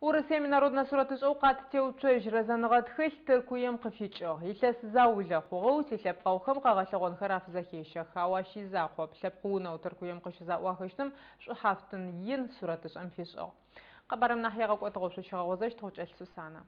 Урысыем инароднэ сурэтышӏэу Къат Теуцожь рэзэныгъэ тхылъ Тыркуем къыфикӏыгъ. Илъэс заулэ хъугъэу тилъэпкъэгъухэм къэгъэлъэгъонхэр афызэхещэх. Ау ащ изакъоп, лъэпкъ унэу Тыркуем къыщызэӏуахыщтым шӏухьафтын ин сурэтышӏэм фишӏыгъ. Къэбарым нахь игъэкӏотыгъэу шъущигъэгъозэщт Гъукӏэлӏ Сусанэ.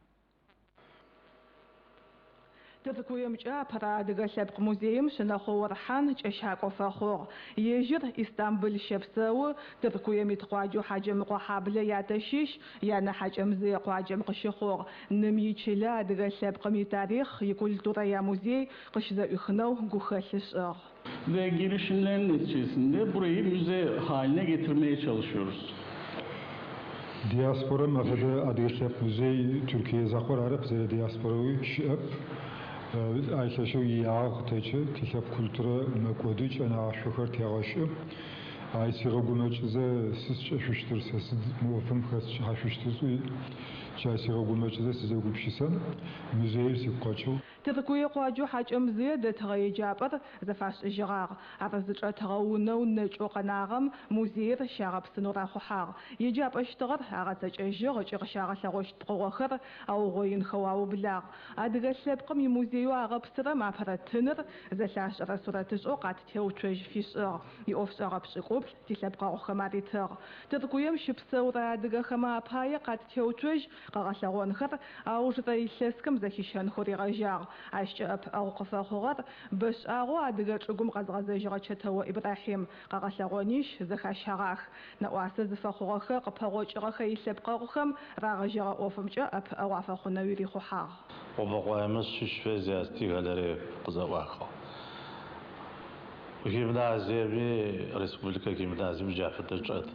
Тыркуемкӏэ апэрэ адыгэ лъэпкъ музеим Шъынэхъо Орхьан кӏэщакӏо фэхъугъ. Ежьыр Истамбыл щэпсэу, Тыркуем ит къуаджэу Хьаджэмыкъо хьаблэ ятэ щыщ, янэ Хьакӏэмзые къуаджэм къыщыхъугъ. Ным ичылэ адыгэ лъэпкъым итарихъ, икультурэ ямузей къыщызэӏуихынэу гухэлъ ышӏыгъ. Ve girişimlerin neticesinde burayı müze haline getirmeye çalışıyoruz. Диаспорэм афэдэ Адыгэ лъэпкъ музей Туркие закъор арэп, зэрэдиаспорэуи щыӏэп. Ай лъэшэу иягъэ къытэкӏы, тилъэпкъ культурэ мэкӏоды, кӏэнашъохэр тегъэшӏы. Ай сигъэгумэкӏызэ сы сшӏэшъущтыр, сэ сыд мы ӏофым хэсшӏыхьашъущтыр сӏуи, джа сигъэгумэкӏызэ сызэгупшысэм, музеир сыгу къэкӏыгъ. Тыркуе къуаджэу Хьакӏэмзые дэтыгъэ еджапӏэр зэфашӏыжьыгъагъ. Ар зычӏэтыгъэ унэу нэкӏэу къэнагъэм музеир щагъэпсынэу рахъухьагъ. Еджапӏэщтыгъэр агъэцэкӏэжьыгъ ыкӏи къыщагъэлъэгъощт пкъыгъохэр аугъоинхэу аублагъ. Адыгэ лъэпкъым имузееу агъэпсырэм апэрэ тыныр зэлъашӏэрэ сурэтышӏэу Къат Теуцожь фишӏыгъ. Иӏофшӏэгъэ пшӏыкӏуплӏ тилъэпкъэгъухэм аритыгъ. Тыркуем щыпсэурэ адыгэхэмэ апае Къат Теуцожь къэгъэлъэгъонхэр аужырэ илъэсхэм зэхищэнхэу ригъэжьагъ. Ащкӏэ ӏэпыӏэгъу къыфэхъугъэр бэшӏагъэу адыгэ чӏыгум къэзгъэзэжьыгъэ Чэтэо Ибрахьим. Къэгъэлъэгъонищ зэхащэгъах. Нэӏуасэ зыфэхъугъэхэ, къыпэгъокӏыгъэхэ илъэпкъэгъухэм рагъэжьэгъэ ӏофымкӏэ ӏэпыӏэгъу афэхъунэуи рихъухьагъ. Гъобэкъуаемэ сщыщ фез ясти галерее къызэӏуахыгъ. Гимназиеми, республикэ гимназиеми джа фэдэ чӏэт.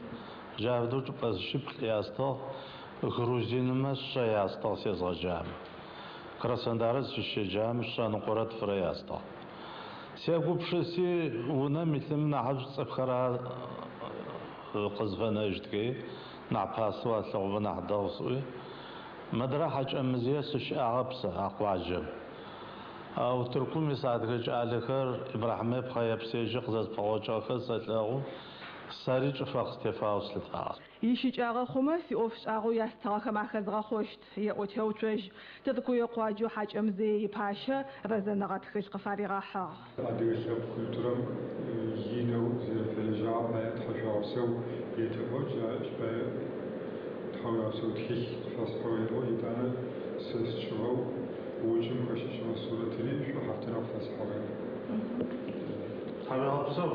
Джа фэдэу чӏыпӏэ зыщыплӏ ястыгъ, грузинмэ шъэ ястыгъ сезгъэджам. Краснодарэ сыщеджам шъэныкъорэ тфырэ ястыгъ. Сегупшыси унэм илъым нахьышӏу цӏыфхэр къызфэнэжьтхи, нахь пасэу алъэгъумэ нахь дэгъу сӏуи, мыдрэ Хьакӏэмызые сыщыӏагъэп сэ а къуаджэм. Ау Тыркум ис адыгэ кӏалэхэр Ибрахьимэ пхъэепсежьи къызэспэгъокӏыгъэхэр сэлъэгъу, сэри чӏыфэ къыстефагъэу слъытагъ. Ищыкӏагъэ хъумэ, сиӏофшӏагъэу ястыгъэхэм ахэзгъэхъощт, еӏо Теуцожь. Тыркуе къуаджэу Хьакӏэмзые ипащэ рэзэныгъэ тхылъ къыфаригъэхьыгъ. Адыгэ лъэпкъ культурэм инэу зэрэфэлэжьагъэм пае тхьашъуегъэпсэу етэӏо, джащ пае тхьауегъэпсэу тхылъ къыфэсхьыгъ еӏо, етӏанэ сэ сшӏыгъэу гъучӏым хэшӏыкӏыгъэ сурэтыри шӏухьафтынэу къыфэсхьыгъ еӏо. Тхьауегъэпсэу.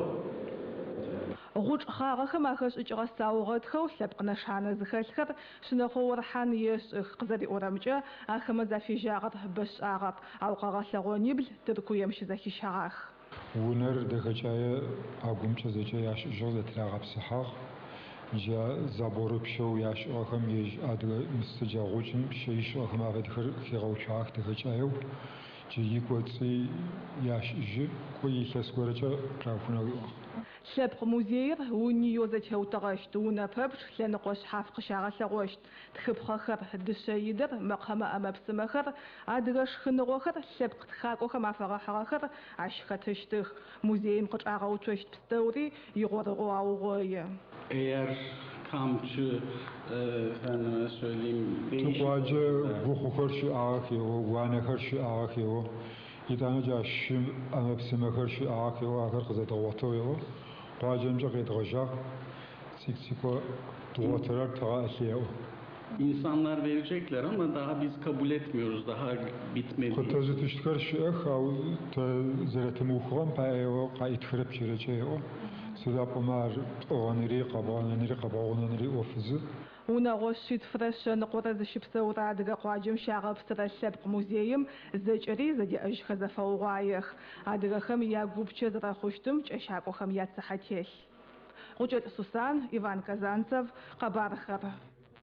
Гъучӏ хъагъэхэм ахэшӏыкӏыгъэ саугъэтхэу лъэпкъ нэшанэ зыхэлъхэр Шъынэхъо Орхьан ешӏых. Къызэриӏорэмкӏэ, ахэмэ зафежьагъэр бэшӏагъэп, ау къэгъэлъэгъонибл Тыркуем щызэхищэгъах. Унэр дэхэкӏае агумкӏэ зэкӏэ яшӏыжьыгъ, зэтырагъэпсыхьагъ. Джа заборыпщэу яшӏыгъэхэм ежь адыгэ мысэ джа гъучӏым щэ ишӏыгъэхэм афэдэхэр хигъэуцуагъэх дэхэкӏаеу. Джы икӏоцӏи яшӏыжьы, кӏо илъэс горэкӏэ къаухынэу ыӏуагъ. Лъэпкъ музеир униеу зэтеутыгъэщт, унэ пэпчъ лъэныкъо шъхьаф къыщагъэлъэгъощт. Тхыпхъэхэр, дышъэидэр, мэкъэмэ ӏэмэ-псымэхэр, адыгэ шхыныгъохэр, лъэпкъ тхакӏохэм афэгъэхьыгъэхэр ащ хэтыщтых. Музеим къычӏагъэуцощт пстэури игъорыгъоу аугъои. Eğer kampçı, efendime söyleyeyim, değişik Тикъуаджэ гухъухэр щыӏагъэх еӏо, уанэхэр щыӏагъэх еӏо, етӏанэ джа шы ӏэмэ-псымэхэр щыӏагъэх еӏо, ахэр къызэдгъотыгъ еӏо. Къуаджэмкӏэ къедгъэжьагъ, цӏыкӏу-цӏыкӏоу дгъотырэр тэгъэӏылъы еӏо. İnsanlar verecekler ama daha biz kabul etmiyoruz, daha bitmedi. Къытэзытыщтхэр щыӏэх, ау тэ зэрэтымыухыгъэм пае еӏо, къаӏитхырэп джырэкӏэ еӏо. Сыда пӏомэ ар пӏыгъыныри, къэбгъэнэныри, къэбгъэгъунэныри ӏофызы. Унэгъо шъитфырэ шъэныкъорэ зыщыпсэурэ адыгэ къуаджэм щагъэпсырэ лъэпкъ музеим зэкӏэри зэдеӏэжьхэ зэфэугъуаех. Адыгэхэм ягупчэ зэрэхъущтым кӏэщакӏохэм яцыхьэ телъ. Гъукӏэлӏ Сусан, Иван Казанцев, къэбархэр.